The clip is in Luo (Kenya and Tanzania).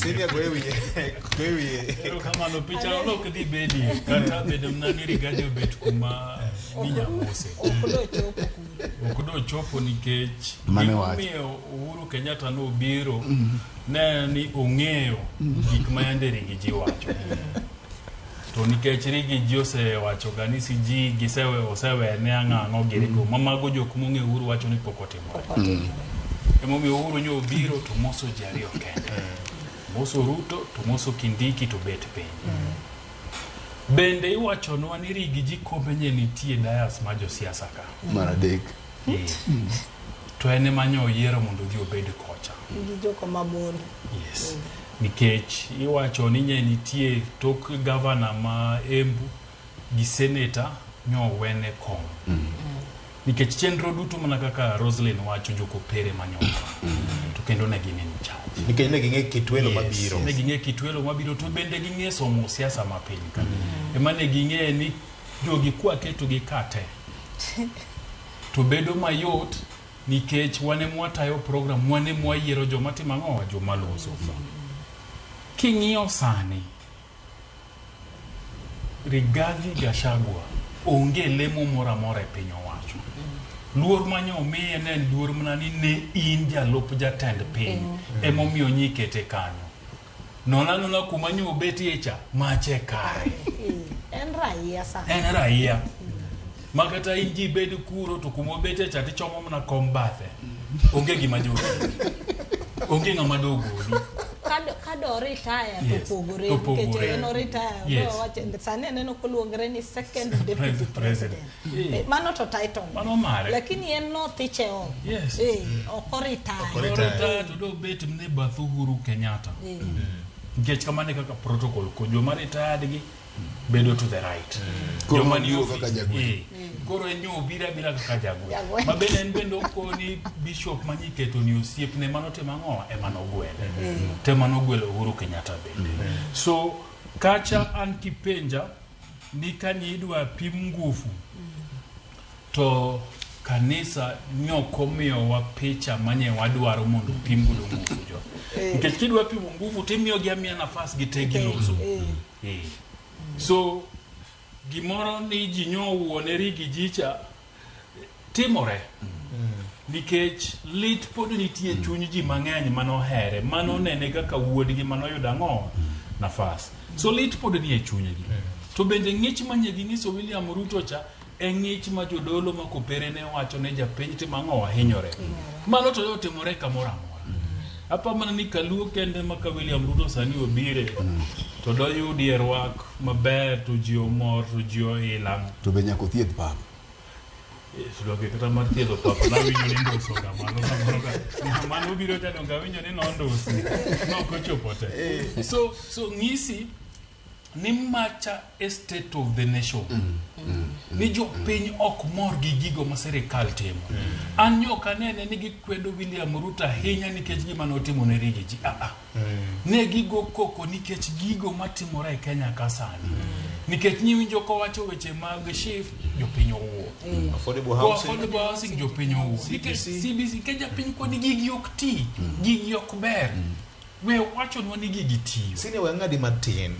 Senior go e wiye. Go e wiye. Erokamano, picha no ok dhi bedie kata bedo mana ni Rigathi obet kuma ninyamose. Ok dochopo kuro. Ok dochopo nikech Mane wach. gimomiyo Uhuru Kenyatta nobiro ne en ni ong'eyo gik ma yande Riggy G wacho. To nikech Riggy G osewacho ga ni CG gisewe osewene ang'ang'o girigo ma mago jok mong'eyo Uhuru wacho ni pok otimore. Emomiyo Uhuru nyo obiro to moso ji ariyo kende. Moso Ruto to moso Kindiki to bet piny. Bende iwachonwa ni Riggy G kombe nye nitie dais mar josiasa ka. Mar adek. Eh. To en ema nyo oyiero mondo odhi obed kocha. Gi joko mabor. Yes. Nikech iwacho ni nye nitie tok gavana ma Embu gi seneta nyo owene kom. Nikech chenro duto mana kaka Roslyn wacho jokopere manyo to kendo ne gin in charge. Nikech ne ging'e kit welo Yes, mabiro. Ne ging'e kit welo mabiro to bende ging'e somo siasa ma piny ka. Ema ne ging'e ni jogi kwaketogi ka te to bedo mayot nikech wan ema watayo program, wan ema wayiero joma timo ang'o, joma loso. King'iyo sani, Rigathi Gachagua onge lemo moro amora e piny owacho. Luor manye omiye ne en luor mana ni ne in jalup jatend piny emomiyo nyikete kanyo. Nona nona kuma nyo obetie cha, mache kare. En raia sani. En raia. Ma kata in ji bed kuro to kuma obetie cha tichomo mana kom bathe. Onge gima jogi. Onge ng'ama dogoli. Ka do retire to Yes, pogore to nikech pogore. en oretire. Yes. Sani aneno koluongre ni second deputy President. president. Eh. Mano to title. Mano mare. Lakini en nothiche oko. Yes. Ok oretire. Ok oretire. Oretire to dobet mana e bath Uhuru Kenyatta. Nikech kamano e kaka protocol ko joma retired gi bedo to the right. Koro Joma ni obiro office, kaka jagweng'. Koro en nyo obiro abira kaka jagweng'. Jagweng'. Ma bende en bende okoni bishop manyiketo ni osiepne manotimo ang'o ema nogwele. To ema nogwelo Uhuru Kenyatta bende. So kacha an kipenja ni kanye idwa pim ngufu to kanisa nyok omiyowa picha manye wadwaro mondo pim godo ngufu jo. Nikech kidwa pimo ngufu timiyogi amiya nafas gite giloso. So gimoro ni ji nyowuone Riggy G cha timore nikech lit pod nitie e chuny ji mang'eny manohere manonene kaka wuodgi manoyudo ang'o nafas. So lit pod nie chunygi. To bende ng'ich manye ging'iso William Ruto cha e ng'ich ma jodolo ma kopere ne wacho ne japiny timo ang'o wahinyore. Mano to otimore kamoro amora. Apa mana ni kaluo kende ma ka William Ruto sani obire to doyudie rwak maber to ji omor to ji oilang'. To be nyaka othiedh papa. To donge kata mar thiedho papa nawinjo ni nduso kamano samoro ka mano biro cha donge awinjo ni nondusi nok ochopo te. So ng'isi ni macha e state of the nation ni jopiny ok mor gi gigo ma sirikal timo. An nyok anene ni gikwedo William Ruto ahinya nikech gima notimo ne Riggy G. Ne gigo koko nikech gigo matimore e Kenya ka sani. Nikech nyiwinjo kowacho weche mag SHIF, jopiny owuok. Affordable Go housing. affordable housing jopiny owuok. Nikech CBC nikech japiny koni gigi ok ti, gigi ok ber. We wachonwa ni gigi tiyo. Senior we ng'adi matin.